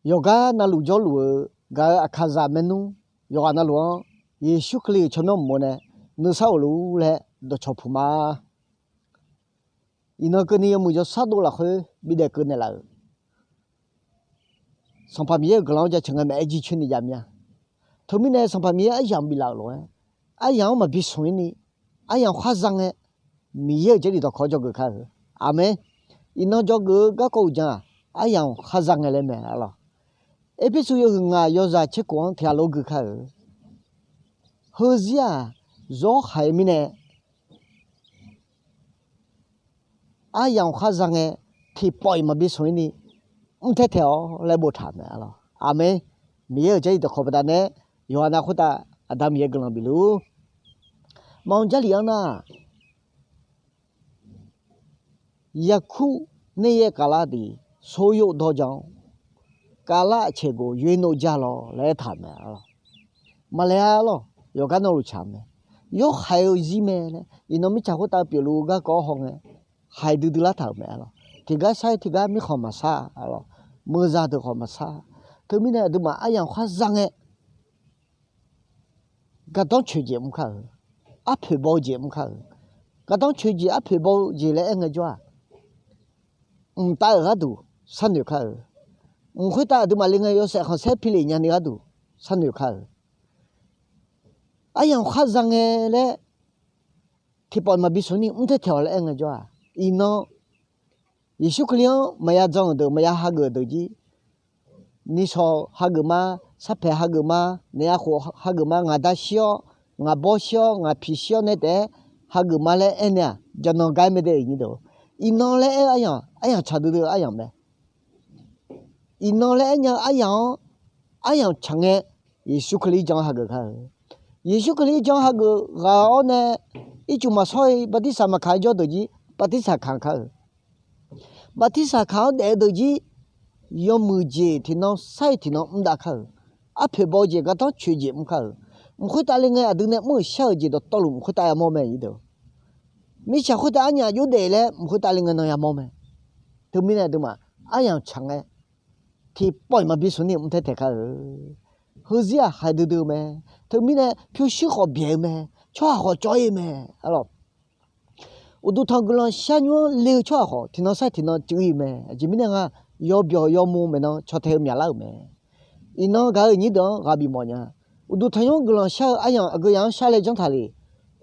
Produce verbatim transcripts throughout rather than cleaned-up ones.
Yawqgar navluf jawrluf-eu gaq-eu Aqkaqzaq maernmr yawqghaq navluf-anr Yeqsur Kali-euq tsawrmyanr uqmov nae nuisar of luf-ur laer dawqcawq puq ma. Iqnan keuvni yawmuiq jawrshar dov lafkhoer bidaef keuv naeqlaf-euq Sanqpaq Miqyaer-euq guiqlanq-anr jaceuq ngae maqaer jircoer ni jav mir-a. Teumirnae Sanqpaq Miqyaer aryamq biflaf-euq lof-aer, aryamq-anr maqbi smq-ir ni, aryamq khar za ngae, Miqyaer-euq Jarlif dawqkawq-anr dzawgeuf kar-euq. Aqmeq. Iqnan dzawgeuf-eu garkawv uqdzan-aq, aryamq khar za ngae laer mae arlawq. Erpersu yawhuiq ngaq yawzaq tserkhof-anr tiqghaq lof gui kar-euq. Heuzir-aq, zawr haiq-eu mirnae aryamq khar za ngae, tiqpawf-iq maqbi smq-ir ni mr taer taeq-awr laer boftaq-euq mae arlawq. Aqmeq. Miqyaer-euq Jarlif dawqkawq baqdanae yawqha nav khoertav Aqda Miqyaer guiqlanq bifluf-ur. Maqanr Jarlif-anr nar-aq, Yaqkur nae yaer kavlar deuq โสยด dawrjan-awr, kavlar aqcaeq gof yoer nov ja lawq laer aertaq-euq mae arlawq. Maqlaeq-a arlawq, yawqgar navluf tsaq-eu mae. Yawhaiq-eu zir mae laer iqnan mirtsaq khoertav pyeufluf-eu garkawv-awr hawngae, haiq duidui lartaq-euq mae arlawq. Tiqgar shar-ir tiqgar mirkhanq maqshar arlawq. Meuqzaq deuq khawf maqshar. Teumirnae aqduimaf aryamq khar za ngae, gardanr coeq jeq mr kar-euq, arpoeq baw-eu jeq mr kar-euq. Gardanr coeq jeq arpoeq baw-eu jeq laer aer ngaejawr-aq, mqtav-euq gharduq sharnoeq kar-euq. Mq khoertav aqduimaf le ngae yawshaef khanqsaer pilef nyani gharduq sharnoeq kar-euq. Aryamq khar za ngae laer tiqpawf maqbi smq ni mr taer taeq-awq laer aer ngaejawr-aq, iqnan Yeqsur Kali-anr maqya jan-euq deuq maqya hageuf-euq deuq jir, nishawq hageuf ma, sarpaeq hageuf ma, naef aqkhof hageuf ma, ngaqda shir-awr, ngaqbawr shir-awr, ngaqpiq shir-awr nae taef-aer hageuf ma laer aernaeq-aq, jaqnan gar-aer mae de. Iqnan laer aer-eu aryamq, aryamq tsaq duidui-eu aryamq mae. Iqnan laer aer nya-eu aryamq-anr, aryamq tsaq ngae, Yeqsur Kali-ir jan-anr hageuf kar-eu. Yeqsur Kali-ir jan-anr hageuf ghaq-awr nae, ircuf maqshawr-ir bartirsaq maqkaq-aer jawr deuq jir bartirsaq kaq kar-eu. Bartirsaq kaq-anr daef-eu deuq jir yawmuiq jeq tiqnan sar-iq tiqnan mr dav kar-euq. Arpoeq baw-eu jeq gardanr coeq jeq mr kar-euq. Mq khoertav le ngae aqdui nae mr-euq shar-euq jeq dawqtawvluf mq khoertav yamawr mae. Mirtsaq khoertav arnyaf jov daef laer mq khoertav le ngae nan yamawr mae. Teumirnae aqduimaf aryamq tsaq ngae, tiqpawf-iq maqbi smq ni mr taer taeq kar-eu. Heuzir-aq haiq duidui-eu mae. Teumirnae pyurshuir khawf byaeq-eu mae. Tsawrhaq khawf cawv-ir-eu mae arlawq. Uqduq tanq guiqlanq shar nymr-anr le-eu tsawrhaq khawf tiqnan sar-iq tiqnan cuiv-ir-eu mae. Aqjeq mirnae nga, yawbyawq yawmuiq maeqnan caw tae-eu myaqlar-euq mae. Iqnan gaq-eu nyir deuq-anr ghaq bifmawf nya. Uqduq tanq nymr-anr guiqlanq shar-eu aryamq aqgeu yamq-anr shar laer janr taq le.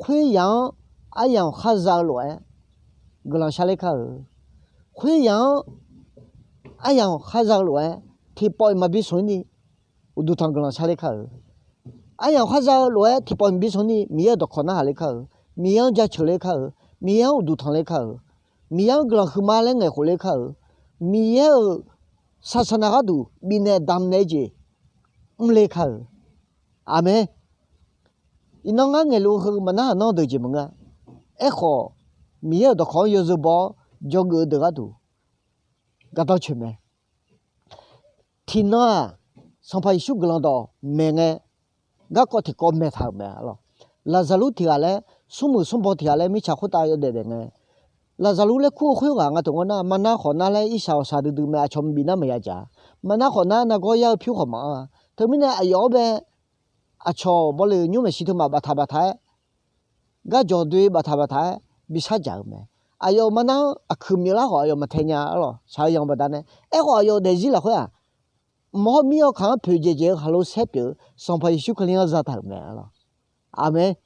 Khoeryamq-anr aryamq khar za-eu lof-aer guiqlanq shar ler kar-eu. Khoeryamq-anr aryamq khar za-eu lof-aer tiqpawf-iq maqbi smq-ir ni uqduq tanq guiqlanq shar ler kar-eu. Aryamq khar za-eu lof-aer tiqpawf-iq maqbi smq-ir ni Miqyaer-euq dawqkawq narhaq ler kar-eu. Miqyaer-anr jaceuq ler kar-eu. Miqyaer-anr uqduq tanq ler kar-eu. Miqyaer-anr guiqlanq huiqma laer ngaeqkhof ler kar-eu. Miqyaer-euq saqsaqnav gharduq bifnaeq damqnaeq-eu jeq mr ler kar-eu. Aqmeq. Iqnan ngar ngaeqluf heu maqnarhaq nanr deuq jeq maqngeur-a. Aerkhawf, Miqyaer-euq dawqkawq-anr yawzeu baw-awr dzawgeuf-eu deuq gharduq gardanr coeq mae. Tiqnan-aq, Sanqpaq Yeqsur guiqlanq dawq maeq ngae, garkawv tiqkawv maeq taq-euq mae arlawq. Laqzaqlur tiq ghaq laer, smrmuiq smrbaw tiq ghaq laer mirtsaq khoertav yawdaef daef ngae, Laqzaqlur laer kur-eu khoerghaq nga teu ngeur nar, maqnar khawf nar laer irshaq awqshaq duidui mae. Aqcawq maqbif nar maqya dzaq. Maqnar khawf nar nargawr yar-eu pyur khawf maqanr-a. Teumirnae aqyawf-anr bae aqcawq bawle-euq nymrmaeq shi teu maq baftaq baftaq-aer, garjawq doe baftaq baftaq-aer bishar dzaq-eu mae. Aqyawf maqnar-anr aqkuiq myeuflar khawf aqyawf maqtae nya arlawq. Shaq-eu yanq baqdanae, aerkhawf aqyawf daefzir lafkhoer-aq, mq hawr mir-awr kaq-anr poeqdzaeq dzaeq-eu khaqlo saer pyeuf-eu Sanqpaq Yeqsur Kali-anr zataq-euq mae arlawq. Aqmeq.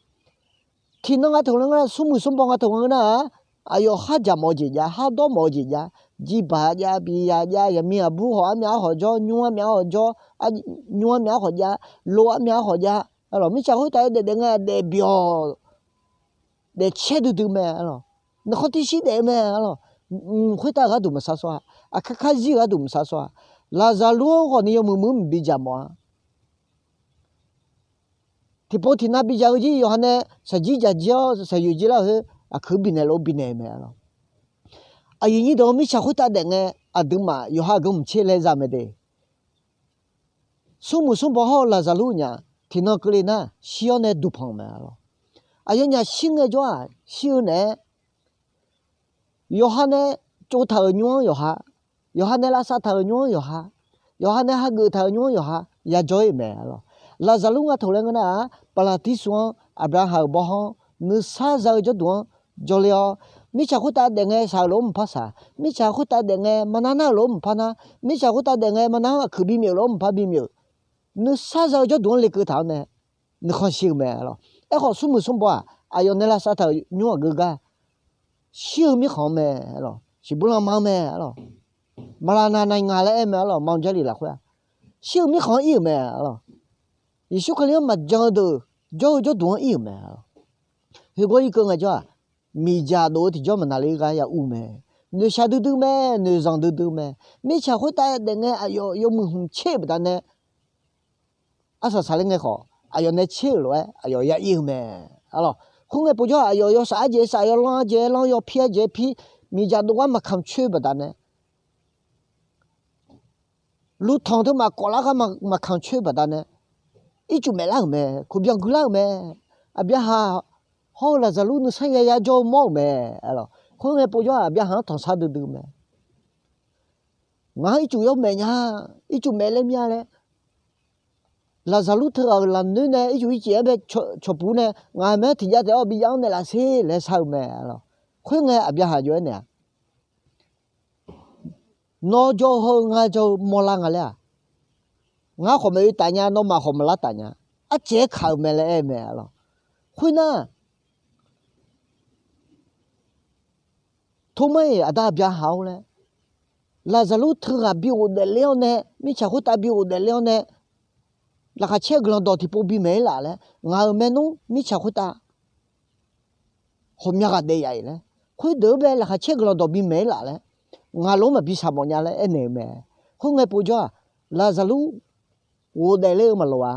Tiqnan nga teu ngeur nar, smrmuiq smrbaw nga teu ngeur nar-aq, aqyawf khardzaq mawf-eu jeq jav, khardawr mawf-eu jeq jav, jirbaq jav, biya jav, yaqmiq aqbur khawf armyav arkhawf jawr, nymr armyav arkhawf jawr, nymr armyav arkhawf jav, lo armyav arkhawf jav. Arlawq, mirtsaq khoertav yawdaef daef ngae daef byawq daefcaer duidui mae arlawq. Nuikhanr tirshir daef-eu mae arlawq. Mq khoertav gharduq maqsar sawr-a. Aqkar karzir-eu gharduq maqsar sawr-a. Laqzaqlur-anr khawfni yawmuiq muiq-anr mq bidzaq mawf-a. Tiqpov tiqnav bidzaq-eu jir yawqha nae shaqjir dzaq jir-awr shaqyoeq jir lar-eu khoer aqkuiq bifnaeq lof-aer bifnaeq-eu mae arlawq. Aqyuif nyir deuq-anr mirtsaq khoertav daef ngae, aqduimaf yawqha aqgeu mq tser laer za mae de. Smrmuiq smrbaw hawr-eu Laqzaqlur nyaf tiqnan keuvle nar shir-awr nae duqpanq-euq mae arlawq. Aqyawfnyaf shir ngaejawr-aq shir-eu naeq-aer, yawqha nae tsovtaq-euq nymr-anr yawqha, yawqha nae lavsav taq-euq nymr-anr yawqha, Yawqha nae hageuf taq-euq nymr-anr yawqha yajawr-ir-euq mae, arlawq. Laqzaqlur nga taq laer ngeur nar-aq, Baqlaqtirsuv-anr, Aqbyaqhaq-euq bawrhawr-anr, nuisar za-eu jawrduq-anr jawrler-awr, mirtsaq khoertav daef ngae shaq-euq lof-anr maqpar shaq, mirtsaq khoertav daef ngae maqnar nar-euq lof-anr maqpar nar, mirtsaq khoertav daef ngae maqnar-anr aqkuiq bimyef-euq lof-anr maqpar bimyef, nuisar za-eu jawrduq-anr lekeuv taq-awr nae, nuikhanr shir-eu mae, arlawq. Aerkhawf, smrmuiq smrbaw-aq, aqyawf nae lavsav taq-euq nymr aqgeu gar, shir-eu mirkhanq-anr mae, arlawq. Siqbur lanma-anr mae, arlawq. Maqlaqnaq naq ngaq laer aer mae, arlawq. Manq Jarlif lafkhoer-aq, shir-eu mirkhanq-anr ir-euq mae, arlawq. Yeqsur Kali-anr maqjan-eu deuq jawr-eu jawrduq-anr ir-euq mae, arlawq. Khoergawr irkeuv ngaejawr-aq, miqdzaq dof-eu tiqjawr maqnaqler gar ya ur mae. Noeqshaq duidui mae, noeqzanq duidui mae. Mirtsaq khoertav daef ngae aqyawf yawmuiq hmq tser-euq baqdanae, arsaq saqler ngae khawf, aqyawf nae tser-euq lof-aer aqyawf ya ir-eu mae, arlawq. Khoerngae povjawr-aq, aqyawf yawshaf arjeq shaf, yawlanr arjeq lanr, yawpir arjeq pir, miqdzaq dov gar maqkamq coer-eu baqdanae, luvtanq teumaf kawflar gar maqkamq coer-eu baqdanae, ircuf maeflar-euq mae, kuqbyan guilar-euq mae. Aqbyaqhaq hawr-eu Laqzaqlur nuisar yaya jawr-eu mawr-euq mae, arlawq. Khoerngae povjawr-aq, Aqbyaqhaq-anr tanqsar duidui mae. Ngaq-anr ircuf yawmaef nya, ircuf maefler mir-a laer, Laqzaqlur teughaq-euq lafnoer nae ircuf ircif-aer bae cawqpuq nae, ngaq-euq mae-anr tiqjav taef-awr bijav-anr naeqlaf sher laer shar-eu mae, arlawq. Khoerngae Aqbyaqhaq jov-aer naeq-aq, Nawr jawr-eu hawr-eu ngar jawr-eu mawrlar nga laer-aq, ngar khawf maqoe taf nya, nawmaf khawf maqlar taf nya, arcaev-aer kaq-euq mae laer aer-eu mae, arlawq. Khoernar, Tormar-iq, Aqda Aqbyaqhaq-or laer, Laqzaqlur teughaq bi ghofdaef ler-awr nae, mirtsaq khoertav bi ghofdaef ler-awr nae, laqkhaq caer-eu guiqlanq dawq tiqpov bimaeq-ir laf laer, ngaq-euq maernmr mirtsaq khoertav ghawqmya ghaq daef yaf-iq laer, khoerdeuq-anr bae laqkhaq caer guiqlanq dawq bimaeq-ir laf laer, ngaq lof-anr maqbi shaq mawf nya laer aernaeq-eu mae. Khoerngae povjawr-aq, Laqzaqlur ghofdaef ler-eu maqloq-a.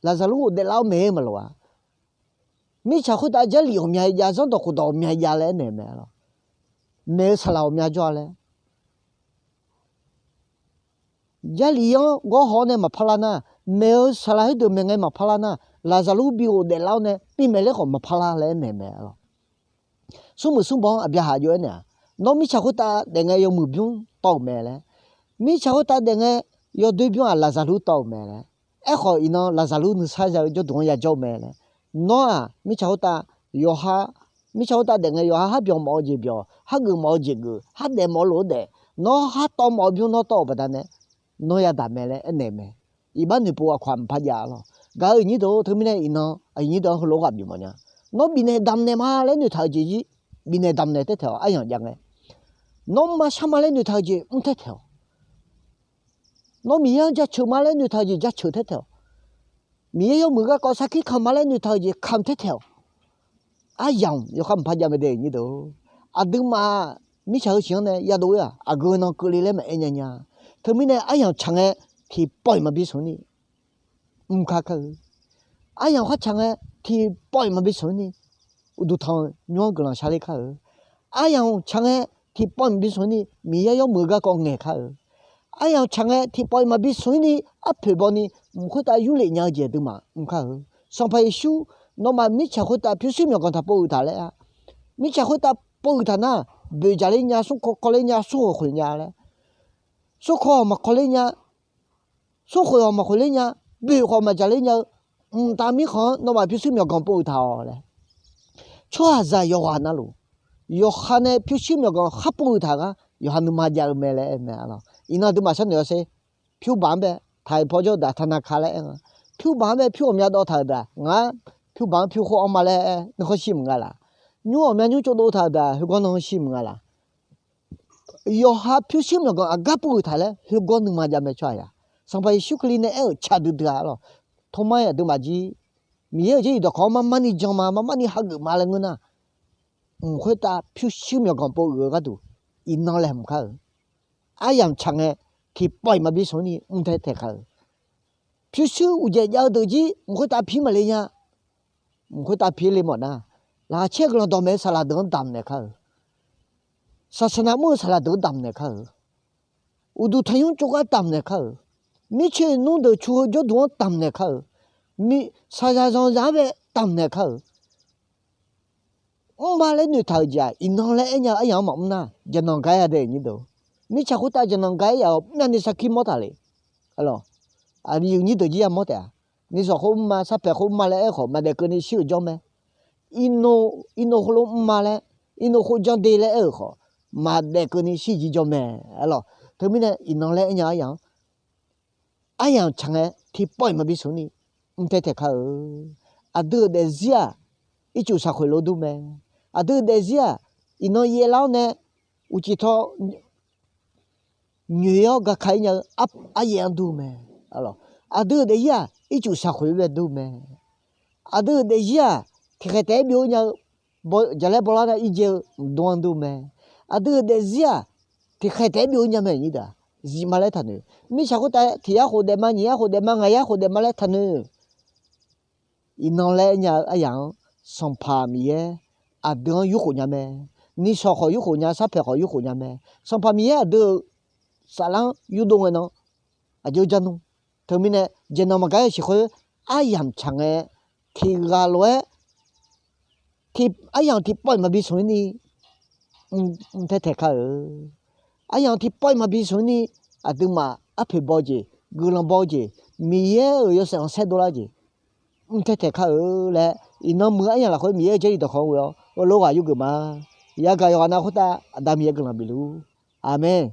Laqzaqlur ghofdaef lar-awr maeq-eu maqloq-a. Mirtsaq khoertav Jarlif ghawqmya jav, zanrdawq khofdawq ghawqmya jav laer aernaeq-eu mae, arlawq. Maeq-eu saqlaq ghawqmya jawr-a laer. Jarlif-anr gawrhaw-awr nae maqpar lar nar, maeq-eu saqlaq khoerdeuq maeq ngae maqpar lar nar, Laqzaqlur bi ghofdaef lar-awr nae bimaeq ler khawf maqpar lar laer aernaeq mae, arlawq. Smrmuiq smrbaw-anr Aqbyaqhaq jov-aer naeq-aq, Nawr mirtsaq khoertav daef ngae yawmuiq bymr tawv-euq mae laer. Mirtsaq khoertav daef ngae yawdoer bymr-aq, Laqzaqlur tawv-euq mae laer. Aerkhawf, iqnan Laqzaqlur nuisar za-eu jawrduq-anr yajawr-eu mae laer. Nawr-aq, mirtsaq khoertav yawqha, mirtsaq khoertav daef ngae yawqha har byawq mawf-eu jeq byawq, har geuf mawf-eu jeq geuf, har daef mawf-eu lof-aer daef, nawr har tawv mawf-eu bymr nawr tawv-euq baqdanae, nawr yadaq mae laer aernaeq mae. Iqbax noeqpov aqkawq-aq maqpar jav, arlawq. Gaq-euq nyir deuq, teumirnae iqnan aqyuif nyir deuq-anr heulof-aer ghaq bif mawf nya. Nawr bifnaeq damqnaeq ma laer noeqtaq-eu jeq jir, bifnaeq damqnaeq taer taeq-awq, aryamq jav ngae. Nawr maqshar ma laer noeqtaq-eu jeq mr taer taeq-awq. Nawr Miqyaer-anr jaceuq ma laer noeqtaq-eu jeq jaceuq taer taeq-awq. Miqyaer yawmuiq garkawv sarkir kamq ma laer noeqtaq-eu jeq kamq taer taeq-awq. Aryamq yawkhav maqpar jav mae de, nyir deuq. Aqduimaf mirtsaq heu siq-anr nae yadov-ir-aq, aqgeu nan keuvle laer maqaer nya nya. Teumirnae aryamq tsaq ngae, tiqpawf-iq maqbi smq ni mr kar kar-eu. Aryamq khar tsaq ngae, tiqpawf-iq maqbi smq ni uqduq tanq nymr-anr guiqlanq sharler kar-eu. Aryamq tsaq ngae, tiqpawf-iq maqbi smq ni Miqyaer yawmuiq-eu garkawv ngaeq kar-eu. Aryamq tsaq ngae, tiqpawf-iq maqbi smq ni arpoeq baw ni mq khoertav yurlef nya-eu jeq aqduimaf mr kar-eu. Sanqpaq Yeqsur, nawmaf mirtsaq khoertav pyurshuir myawqganq taq pov uiq taq laer-a. Mirtsaq khoertav pov uiq taq nar, boeq jaqler nya, smrkawv kawvler nya, smrkhoeq khoeq nya laer. Smrkawv-awq maqkawvler nya, smrkhoeq-awq maqkhoeq ler nya, boeq khawf maqjaqler nya-eu, mqtav mirkhanq-anr nawmaf pyurshuir myawqganq pov uiq taq-awq laer. Tsawrhaqzaq yawqghaq navluf, yawqha nae pyurshuir myawqganq khar pov uiq taq gar yawqha nuima jav-eu mae laer aer mae, arlawq. Iqnan aqduimaf sharnoeq-awr sher. Pyurbaq-anr bae taq-iq paw jawr-eu daq taqnaqka laer aer nga. Pyurbaq-anr bae pyur ghawqmya dawv taq-euq daq, ngar pyurbaq-anr pyur khof-anr ma laer aer nuikhanr shir maqnga laf. Nymr ghawqmya nymr tsov dov taq-euq daq, khoergawr nuikhanr shir maqnga laf. Yawqha pyurshuir myawqganq aqgar pov uiq taq laer khoergawr nuima jav mae tsawrhaq ya. Sanqpaq Yeqsur Kali nae aer-euq caq duidui-a, arlawq. Tormar-iq aqduimaf jir, Miqyaer-euq jarlif dawqkawq-anr mar mar ni jan ma, mar mar ni hageuf ma laer ngeur nar, mq khoertav pyurshuir myawqganq pov uiq-eu gharduq iqnan laeqhmq kar-eu. Aryamq tsaq ngae, tiqpawf-iq maqbi smq ni mr taer taeq kar-eu. Pyurshuir uqdzaeq jav-eu deuq jir mq khoertav pir maqle nya. Mq khoertav pir le mawf nar, laqkhaq caer guiqlanq dawqmaeq-eu saqlaq deuq-anr damqnaeq kar-eu. Saqsaqnav mr-eu saqlaq deuq-anr damqnaeq kar-eu. Uqduq tanqnymr tsov gar damqnaeq kar-eu. Mircoeq nmr deuq cu-eu jawrduq-anr damqnaeq kar-eu. Mir saqzaq zanqzaq-anr bae damqnaeq kar-eu. Mrma laer noeqtaq-euq jeq-aq, iqnan laer aernya-eu aryamq-anr maqmr nar, jaqnanq gar-a dae nyir deuq. Mirtsaq khoertav jaqnanq ga-aer yaf-awq, myavni sarkir mawr taq le. Aqyuif nyir deuq jir yamawr taef-a. Nishawq khoer mrma, sarpaeq khoer mrma laer aer-eu khawf, maqdaef keuvni shir-euq jawr mae. Irnov khoerlof mrma laer, irnov khoer janr de laer aer-euq khawf, maqdaef keuvni shir jir jawr mae. Arlawq, teumirnae iqnan laer aernya aryaq-anr, aryamq tsaq ngae tiqpawf-iq maqbi smq ni, mr tae taeq kar-eu. Aqdui-euq daefzir-aq, ircuf shaqkhoeq lof dur mae. Aqdui-euq daefzir-aq, iqnan yaev lar-awr nae uqcif tawv nyoeq-awr gaka-ir nya-eu aryaef-anr dur mae. Aqdui-euq daefzir-aq, ircuf shaqkhoeq-aer bae dur mae. Aqdui-euq daefzir-aq, tiqkhaeq taef-aer byov-ir nya-eu, jaqlaer bawlar nar irjaev-eu mqdmr-anr dur mae. Aqdui-euq daefzir-aq, tiqkhaeq taef-aer byov-ir nya mae. Nyirdaq, zifma laer taqnoeq. Mirtsaq khoertav tiq yar khof daefma, nyiq yar khof daefma, ngaq yar khof daefma laer taqnoeq. Iqnan laer aernya-eu aryaq-anr, Sanqpaq Miqyaer aqdui-anr yurkhof nya mae. Nishawq khawf yurkhof nya, sarpaeq khawf yurkhof nya mae. Sanqpaq Miqyaer aqdui-euq saflar-anr yurdov ngae nan, aqjox jar nmr. Teumirnae, jaqnanq maqgar-eu siq khoer, aryamq tsaq ngae, tiqghaq lof-aer aryamq tiqpawf-iq maqbi smq-ir ni, mr tae taeq kar-eu. Aryamq tiqpawf-iq maqbi smq-ir ni, aqduimaf arpoeq baw-eu jeq, guiqlanq baw-eu jeq, Miqyaer-euq yawshaef khanqsaer dovlar-eu jeq, mr tae taeq kar-eu laer, iqnan muiq-eu aryamq lafkhoer Miqyaer-euq jarlif dawqkawq-anr ghoe-awr heulof ghaq yurgeuf ma. Yagaq yawqghaq nav khoertav Aqda Miqyaer guiqlanq bif luf-ur. Aqmeq.